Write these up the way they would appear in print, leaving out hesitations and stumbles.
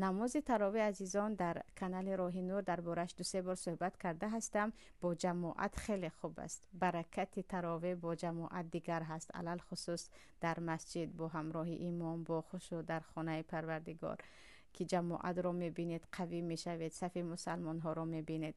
Намози таровеҳ, азизон, дар канали Роҳи Нур дар бораш 2-3 бор суҳбат карда ҳастам. Бо ҷамоат хеле хуб аст. Баракати таровеҳ бо ҷамоат дигар ҳаст, алалхусус дар масҷид бо ҳамроҳи имом, бо хушӯ дар хонаи Парвардигор, ки ҷамоатро мебинед, қавӣ мешавед, сафи мусалмонҳоро мебинед.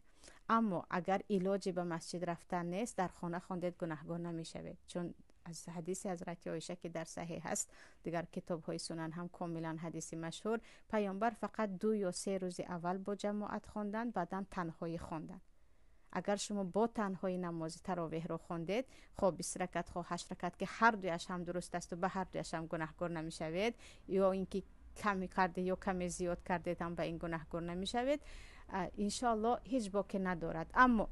Аммо агар илоҷи ба масҷид рафтан нест, дар хона хондед, гунаҳгор намешавед, чун аз ҳадиси ҳазрати Оиша, ки дар саҳеҳ ҳаст, дигар китобҳои сунан ҳам комилан ҳадиси машҳур, паёмбар фақат 2 ё 3 рӯзи аввал бо ҷамоат хонданд, баъдан танҳоӣ хонданд. Агар шумо бо танҳои намози таровеҳро хондед, хоб 20 ракат, хо 8 ракат, ки ҳар дуяш ҳам дуруст аст ва ба ҳар дуяш ҳам гунаҳгор намешавед, ё ин ки каме карде ё каме зиёд кардед ҳам ба ин гунаҳгор намешавед, иншоаллоҳ ҳеҷ боке надорад. Аммо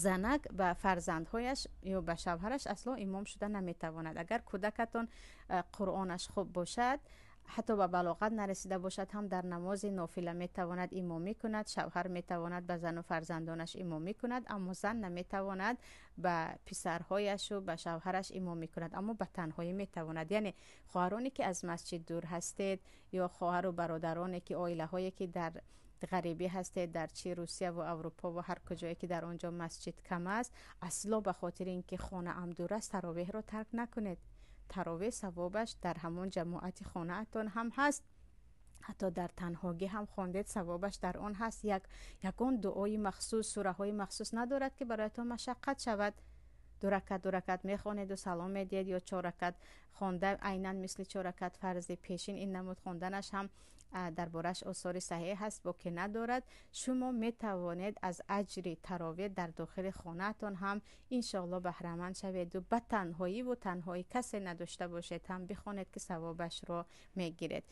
занак ба фарзандҳояш ё ба шавҳараш асло имом шуда наметавонад. Агар кӯдакатон қуръонаш хуб бошад, ҳатто ба балоғат нарасида бошад ҳам, дар намози нофила метавонад имомӣ кунад, шавҳар метавонад ба зану фарзандонаш имомӣ кунад, аммо зан наметавонад ба писарҳояшу ба шавҳараш имомӣ кунад, аммо ба танҳоӣ метавонад. Яъне хоҳароне ки аз масҷид дур ҳастед ё хоҳару бародароне ки оилаҳое ки дар ғарибӣ ҳастед, дар чи Русия ва Аврупо ва ҳар куҷое ки дар он ҷо масҷид кам аст, асло ба хотири ин ки хонаам дур аст, таровеҳро тарк накунед. Таровеҳ савобаш дар ҳамон ҷамоати хонаатон ҳам ҳаст, ҳатто дар танҳогӣ ҳам хондед, савобаш дар он ҳаст. Ягон дуои махсус, сураҳои махсус надорад ки бароятон машаққат шавад. 2 ракат, 2 ракат мехонеду салом медиҳед, ё 4 ракат хонда, айнан мисли 4 ракат фарзи пешин ин намуд хонданаш ҳам дар бораш осори саҳеҳ ҳаст, боке надорад. Шумо метавонед аз аҷри таровеҳ дар дохили хонаатон ҳам иншоаллоҳ баҳраманд шаведу ба танҳоиву танҳоӣ касе надошта бошед ҳам бихонед, ки савобашро мегиред.